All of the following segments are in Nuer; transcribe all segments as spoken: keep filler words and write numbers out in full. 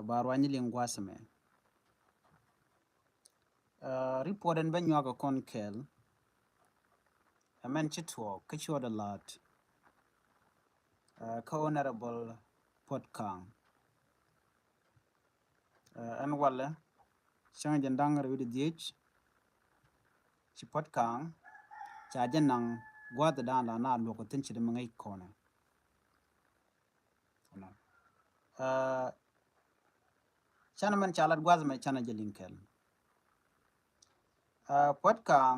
Ba ruany liŋ gua̱a̱th ɛmɛ. Report ɛn bä nyuak ɛ kɔn kɛl. Ɛmɛn ci tuɔɔk kä cuɔt ɛ la̱t kä Honorable Puɔt Kaŋ. Ɛn walɛ cäŋ jɛn da̱ŋ rɛw wi̱cdɛ dhiec. Ci Puɔt Kaŋ ca jɛ naŋ gua̱a̱th ɛ da̱a̱n la na luɔk ɛ thi̱n ci dee mi ŋäc kɔnɛ. Canɛ mɛn ca lat gua̱th mɛ canɛ jɛ liŋ kɛl. Puɔt Kaŋ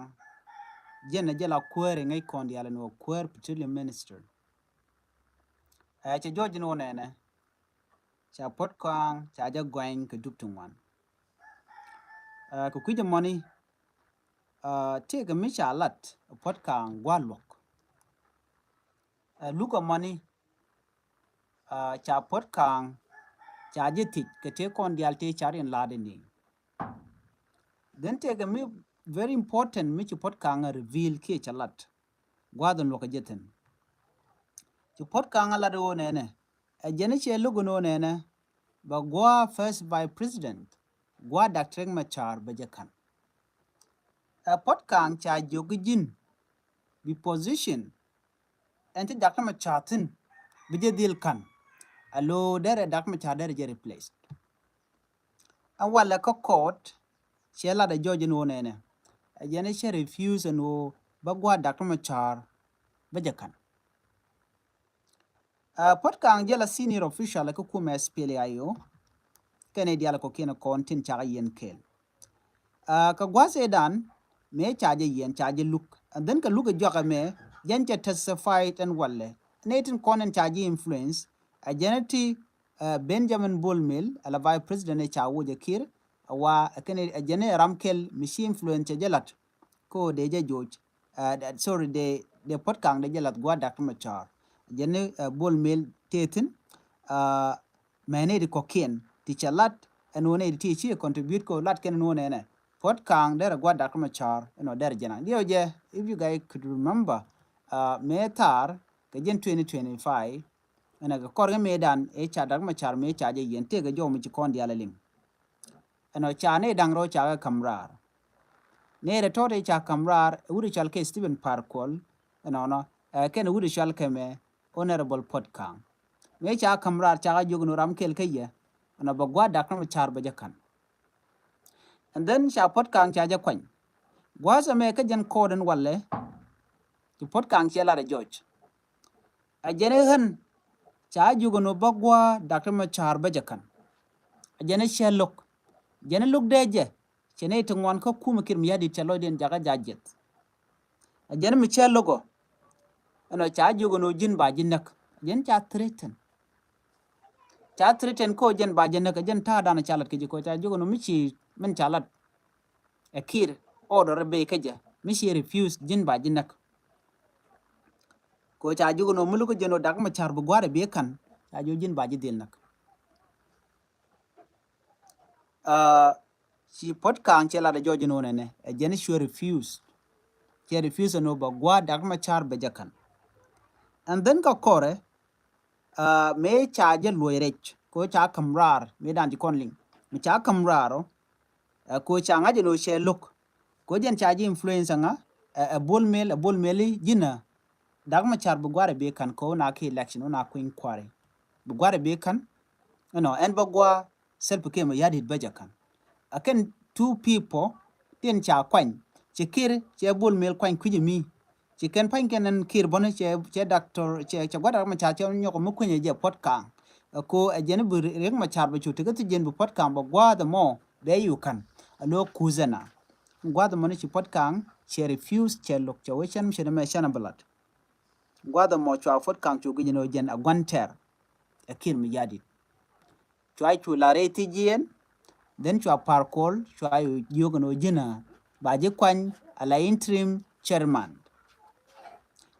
jɛn ɛ jɛ la kuäär iŋäc kɔn diaal ɛn wä kuäär petroleum minister. Cɛ jɔɔc in wä nɛnɛ ca Puɔt Kaŋ ca jɛ gɔany kɛ dup ti ŋuan. Kɛ kui̱c ɛmɔni tëëkɛ mi ca lat Puɔt Kaŋ gua̱a̱th luɔk. Luk ɛmɔni ca Puɔt Kaŋ ca jɛ thiec kɛ tëë kɔn diaal tëë ca riɛn la̱t in niŋ. Then tëëkɛ mi very important mi ci Puɔt Kaŋ ɛ reveal kiɛ ca lat gua̱a̱th in luɔk ɛ jɛ thi̱n. Ci Puɔt Kaŋ ɛ lat in wä nɛnɛ ɛ jɛn cɛ luk in wä nɛnɛ bɛ gua̱a̱ first vice president gua̱a̱ Doctor Riek Machar bɛ jɛ ka̱n. Ɛ Puɔt Kaŋ ca jiök ji̱n bi position ɛn ti Doctor Machar thi̱n bi jɛ dhil ka̱n. Alo derɛ Doctor Machar derɛ jɛ replace. Ɛn walɛ kä court cɛ lat ɛ jɔɔc ɛn wä nɛnɛ ɛ jɛn cɛ refuse ɛn wä bä gua̱a̱ Doctor Machar bä jɛ ka̱n. Puɔt Kaŋ jɛ la senior official kä kumɛ S P L A I O. Kɛn i̱ diaal kɔkiɛn kɔn tin cakɛ yɛn kɛɛl. Kä gua̱a̱th ëëdan mëë ca jɛ yɛn ca jɛ luk and then kɛ luk ɛ juak ɛmɛ jɛn cɛ testify ɛn walɛ nɛ tin kɔn ɛn ca jɛ influence. Ɛ jɛn ti Benjamin Bol Mel ala vice president ɛ ca woc ɛ Kiir. Ɛ wa ɛ kɛn ɛ jɛn ɛ ram kɛl mi ci influence cɛ jɛ lat. Ko dee jɛ joc sorry dee dee Puɔt Kaŋ dee jɛ lath gua̱a̱ Doctor Machar. Jɛn ni Bol Mel tëë thi̱n mɛni di kɔkiɛn ti cɛ lat ɛn wä nɛ di ti ci contribute ko lat kɛn ɛn wä nɛ nɛ Puɔt Kaŋ derɛ gua̱a̱ Doctor Machar ɛn wä derɛ jɛ naŋ diɛw jɛ. If you guys could remember mëë thaar kɛ jɛn twenty twenty-five ɛn ɛ kɛ kɔr kɛ mëë dan ëë ca Doctor Machar mëë ca jɛ yɛn tëëkɛ jɔw mi ci kɔn diaal ɛ liŋ. Ɛnɔ ca ni da̱ŋ rɔ ca kɛ ka̱m raar. Ni rɛ tɔt i̱ ca ka̱m raar ɛ wut i̱ cɔal kɛ Stephen Par Kuol. Ɛnɔnɔ ɛ kɛn ɛ wut i̱ cɔal kɛ mɛ Honorable Puɔt Kaŋ. Mëë ca ka̱m raar ca kɛ jiök ni ram kɛl kä yɛ ɛnɔ bɛ gua̱a̱ Doctor Machar bɛ jɛ ka̱n. And then ca Puɔt Kaŋ ca jɛ kuany. Gua̱a̱th ɛmɛ kä jɛn court ɛn walɛ. Ci Puɔt Kaŋ cɛ lat ɛ jɔc. Ɛ jɛn i̱ ɣän ca jiök ɛn wä bä gua̱a̱ Doctor Machar bä jɛ ka̱n. Ɛ jɛn i̱ cɛ lo̱k jɛn i̱ lo̱k dee jɛ cɛ nɛy ti ŋuan kä kumɛ Kiir Mayardit cɛ lɔcdiɛn jakä ja̱ jiɛth. Ɛ jɛn i̱ mi cɛ lo̱k ɔ ɛnɔ ca jiök ɛn wä ji̱n ba ji̱ näk. Ɛ jɛn ca threaten. Ca threaten ko jɛn ba jɛ näk ɛ jɛn ta̱a̱ dan ca lat kɛ ji̱ ko ca jiök ɛn wä mi ci min ca lat. Ɛ Kiir order bey kä jɛ mi ci refuse ji̱n ba ji̱ näk. Ko ca jiök ɛn wä mi lo̱k kä jɛn wä Doctor Machar bi gua̱a̱r ɛ bi ka̱n ca jiök ji̱n ba ji̱ dhil näk. Ci Puɔt Kaŋ cɛ lat ɛ jɔc ɛn wä nɛnɛ ɛ jɛn cuɛ refuse. Cɛ refuse ɛn wä bɛ gua̱a̱ Doctor Machar bɛ jɛ ka̱n. And then kä kɔrɛ mëë ca jɛ luɔc rɛc ko ca ka̱m raar mëë dan ci kɔn liŋ mi ca ka̱m raar ɔ. Ko ca ŋa̱c ɛn wä cɛ lo̱k ko jɛn ca jɛ influence ɛŋa ɛ Bol Mel ɛ Bol Mel i̱ ji̱n ɛ Doctor Machar bi gua̱a̱r ɛ bi ka̱n ko na ki election na ku inquiry bi gua̱a̱r ɛ bi ka̱n. Ɛnɔ ɛn bä gua̱a̱ Salva Kiir Mayardit bä jɛ ka̱n. Ɛ kɛn two people tin ca kuany cɛ Kiir cɛ Bol Mel kuany kui̱c ɛmi. Ci kɛn pa̱ny kɛn ɛn Kiir bɔni cɛ cɛ Doctor cɛ cɛ gua̱a̱r Doctor Machar cɛ nyɔk mi kui̱nyɛ jɛ Puɔt Kaŋ. Ɛ ko ɛ jɛn bi Riek Machar bɛ cu tekä thi jɛn bi Puɔt Kaŋ bɛ gua̱a̱th ɛmɔ bɛ yu ka̱n. Ɛ lo̱ kuth ɛna gua̱a̱th ɛmɔni ci Puɔt Kaŋ cɛ refuse cɛ lo̱k cɛ wee cɛn mi cɛ dämɛ cɛn ɛ bi lat. Gua̱a̱th ɛmɔ cua Puɔt Kaŋ cu gi̱c ɛn ɣöö jɛn ɛ gua̱n tɛr ɛ Kiir Mayardit. Cua cu la rɛy thiec jiɛn. Then cua Par Kuol cua cu jiök ɛn ɣöö ji̱n ɛ ba ji̱ kuany ala interim chairman.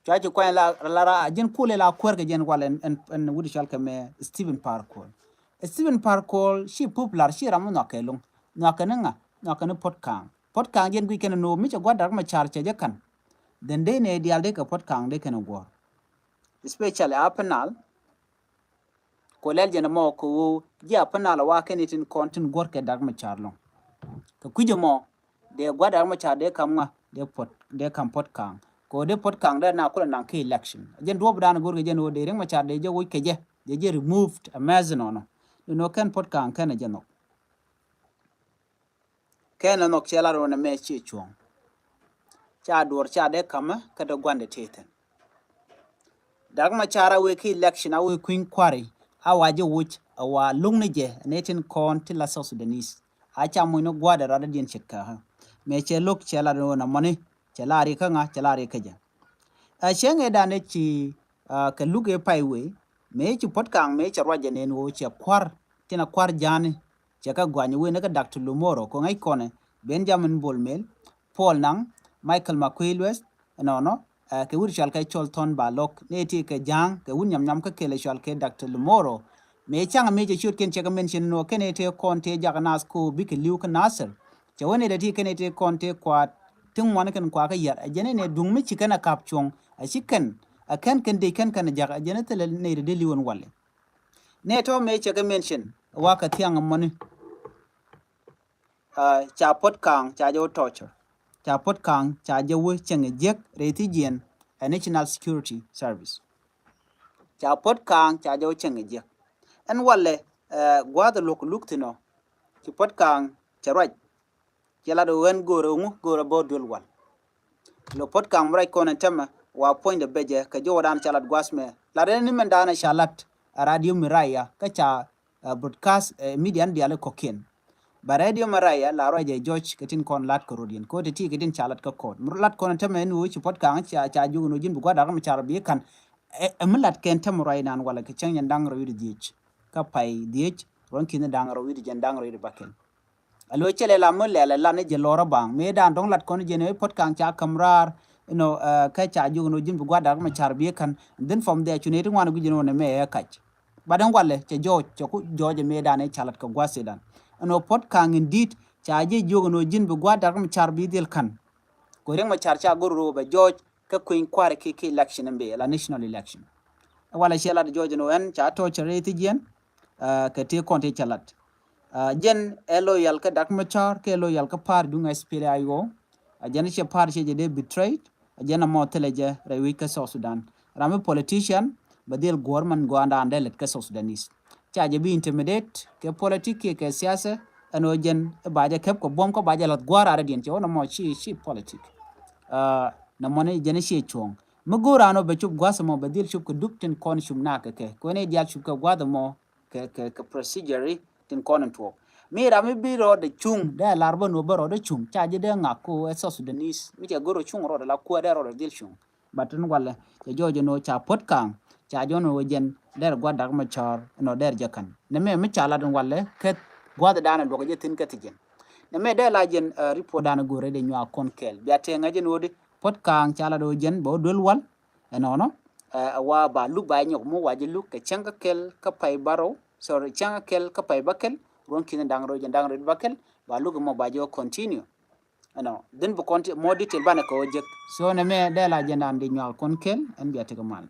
Cua ci kuany la la ra ji̱n kulɛ la kuäär kɛ jɛn wal ɛn ɛn wut cɔal kɛ mɛ Stephen Par Kuol. Stephen Par Kuol ci popular ci ram mi nhɔakɛ lo̱ŋ nhɔakɛ ni ŋa nhɔakɛ ni Puɔt Kaŋ. Puɔt Kaŋ jɛn guic kɛn ɛn ɣöö mi cɛ gua̱a̱r Doctor Machar cɛ jɛ ka̱n. Then dee nɛ diaal dee kɛ Puɔt Kaŋ dee kɛn ɛ guɔ̱ɔ̱r. Especially Upper Nile. Kɛ lɛl jɛn ɛmɔ kɛ ɣöö ji̱ Upper Nile wa kɛn itin kɔn tin guɔ̱r kɛ Dak Macar lɔ̱ŋ. Kɛ kui̱c ɛmɔ dee gua̱r Dak Macar dee kam ŋa, dee Puɔt, dee kam Puɔt Ka̱a̱ŋ. Kɛ ɣöö dee Puɔt Ka̱a̱ŋ dee na kulɛ naŋ kɛ election. Jɛn duɔ̱ɔ̱p dan go̱r kɛ jɛn ɣöö dee Riek Macar dee jɛ woc kɛ jɛ, dee jɛ removed ɛ mɛth inɔnɔ. Inɔ kɛn Puɔt Ka̱a̱ŋ kɛn ɛ jɛ nhɔk. Kɛn ɛ nhɔk cɛ lat ɣöö nɛmɛ ciɛ cuɔ̱ɔ̱ŋ. Ca duɔ̱ɔ̱r ca dee ka̱mä kä dee gua̱ndɛ tëë thi̱n. Dak Macar a wee kä election a wee kui̱ny kua̱ri a wa jɛ woc a wa lo̱ŋ ni jɛ ni tin kɔn ti la South Sudanese. A ca muc ni gua̱dɛ rat a diɛn ce̱tkä. Mëë cɛ lo̱k cɛ lat ɣöö nɛmɔni cɛ la ri kä ŋa, cɛ la ri kä jɛ. Ɛ cäŋ ëë dan ëë ci, ah, kɛ luk ëë pay wee mëë ci Puɔt Ka̱a̱ŋ mëë cɛ ruacɛ nɛn ɣöö cɛ kua̱r tin a kua̱r ja̱a̱ni. Cɛ kɛ gua̱ny wee ni kä Doctor Lumoro kɛ ŋäc kɔnɛ Benjamin Bol Mel, Paul Nang, Michael Makuei Lueth, ɛnɔnɔ, eh, kɛ wut cɔal kɛ Col Thon Balok ni ti kɛ ja̱a̱ŋ kɛ wut nyamnyam kä kɛl cɔal kɛ Doctor Lumoro. Mëë ca̱ŋ mëë cɛ ciötkiɛn cɛ kɛ mention ni ɣöö kɛn ëë tëë kɔn tëë jak naath ko̱o̱p bikɛ li̱w kä Nasir. Cɛ wä nɛy dee ti kɛn ëë tëë kɔn tëë kua ti ŋuan kɛn kua kä yar. Ɛ jɛn ɛ nɛy duŋ mi ci kɛn a kap cuɔ̱ŋ. Ɛ ci kɛn ɛ kɛn kɛn dec kɛn kɛn a jak. Ɛ jɛn ɛ thilɛ nɛy dee dee li̱w ɛn walɛ. Nɛy tɔ̱ mëë cɛ kɛ mention wa kɛ thiaŋ ɛmɔni. Ah, ca Puɔt Ka̱a̱ŋ ca jɛ wä torture. Ca Puɔt Ka̱a̱ŋ ca jɛ wä cieŋ ɛ jiäk rɛy thi jiɛn ɛ National Security Service. Ca Puɔt Ka̱a̱ŋ ca jɛ wä cieŋ ɛ jiäk. Ɛn walɛ, eh, gua̱a̱th ɛ luɔ̱k luk thi̱n ɔ ci Puɔt Ka̱a̱ŋ cɛ ruac. Cɛ lat ɣöö ɛn go̱o̱rɛ ŋu, go̱o̱rɛ bä duel wal. Lo Puɔt Ka̱a̱ŋ mi ruac kɔn ɛn tämɛ wa puɔ̱nydɛ bɛcɛ kɛ jɔwädan ca lat gua̱a̱th mɛ. Lat ɛn ni mɛn daanɛ ca lat a Radio Miraya kä ca, eh, broadcast, eh, media ni diaal kɔ̱kiɛn. Ba Radio Miraya la ruacɛ jɔc kɛ tin kɔn lat kɛ rot yɛn kɛ ɣöö ti ti kɛ tin ca lat kä kɔɔt. Mi lat kɔn ɛn tämɛ ɛn ɣöö ci Puɔt Ka̱a̱ŋ ca, ca jiök ɛn ɣöö ji̱n bi gua̱a̱th Dak Macar bi ka̱n. Ɛ, ɛ mi lat kɛn tämɛ ruac nan walɛ kɛ cäŋ yɛn da̱ŋ rɛw wi̱cdɛ dhiec kä pay dhiec ruɔ̱n ki̱n da̱ŋ rɛw wi̱cdɛ jɛn da̱ŋ rɛw wi̱cdɛ bäkɛl. A lo̱c cɛ lɛ la mi lɛl ɛ lan ni jɛ lɔr a baŋ mëë dan dɔ̱ŋ lat kɔn jɛ ni Puɔt Ka̱a̱ŋ ca käm raar. Inɔ, eh, kä ca jiök ni ɣöö ji̱n bi gua̱a̱th Dak Macar bi ka̱n. And then from there cu nɛy ti ŋuan gui̱c ni ɣöö nɛmɛ ɛ kac. But ɛn walɛ cɛ jɔɔc, cɛ ku jɔɔc ɛ mëë dan ɛ ca lat kɛ gua̱a̱th Sudan. Inɔ Puɔt Ka̱a̱ŋ indeed ca jɛ jiök ni ɣöö ji̱n bi gua̱a̱th Dak Macar bi dhil ka̱n. Kɛ Riek Macar ca go̱r ro̱o̱ bɛ jɔɔc kä kui̱ny kua̱ri ki, ki election in bi la national election. Ɛ walɛ cɛ lat jɔɔc ni ɣöö ɛn ca torture rɛy thi jiɛn. Ah, kɛ tëë kɔn tëë cɛ lat. Ah, jɛn ɛ loyal kä Dak Macar kɛ loyal kä pa̱a̱r duŋ S P L A I O. A jɛn cɛ pa̱a̱r cɛ jɛ dee betrayed. A jɛn a mɔ thilɛ jɛ rɛy wi̱c kä South Sudan. Ram mi politician bɛ dhil guɔ̱ɔ̱r man gua̱a̱ndan dee lät kä South Sudanese. Ca jɛ bi intimidate kɛ politic kiɛ kɛ siasa. Ɛn ɣöö jɛn ɛ ba jɛ kɛp kɛ buɔ̱m kä ba jɛ la̱th gua̱a̱r a rɛdiɛn cɛ wä na mɔ ci, ci politic. Ah, na mɔni jɛn ciɛ cuɔ̱ɔ̱ŋ. Mi go̱o̱r an ɔ bɛ cop gua̱th ɛmɔ bɛ dhil cop kɛ dup tin kɔn cum nak kɛ kɛ. Kɛ wen i̱ diaal cop kɛ gua̱th ɛmɔ kɛ, kɛ, kɛ procedure tin kɔn in tuɔɔk. Mi ram mi bi rɔɔdɛ cuŋ dee lar bä nuɔ bä rɔɔdɛ cuŋ ca ji̱ dee ŋak ko ɛ South Sudanese. Mi cɛ go̱o̱r ɔ cuŋ rɔɔdɛ la kuɛ dee rɔɔdɛ dhil cuŋ. But tin walɛ cɛ jɔɔc ɛn ɣöö ca Puɔt Ka̱a̱ŋ ca jɔn ɣöö jɛn dee rɛ gua̱th Dak Macar ɛn ɣöö dee rɛ jɛ ka̱n. Nɛmɛ mi ca lat in walɛ kɛ gua̱th dan in luɔk jɛ thi̱n kɛ thi jɛn. Nɛmɛ dee la jɛn, eh, report dan in go̱o̱rɛ dee nyuak kɔn kɛɛl. Bia tëë ŋäc ɛn ɣöö di Puɔt Ka̱a̱ŋ ca lat ɣöö jɛn bɛ wä duel wal. Ɛnɔnɔ, eh, wa ba luk ba nyɔk mi wa jɛ luk kɛ cäŋ kä kɛl kä pay bärɔw. Sorry, cäŋ kä kɛl kä pay bäkɛl. Ruɔ̱n ki̱n da̱ŋ rɛw jɛn da̱ŋ rɛw bäkɛl. Ba luk mɔ ba jɛ continue. Ɛnɔ, dhin bi kɔn ti more detail banɛ kɛ wä jek. So nɛmɛ dee la jɛn dan di nyuak kɔn kɛl ɛn bia tekɛ mal.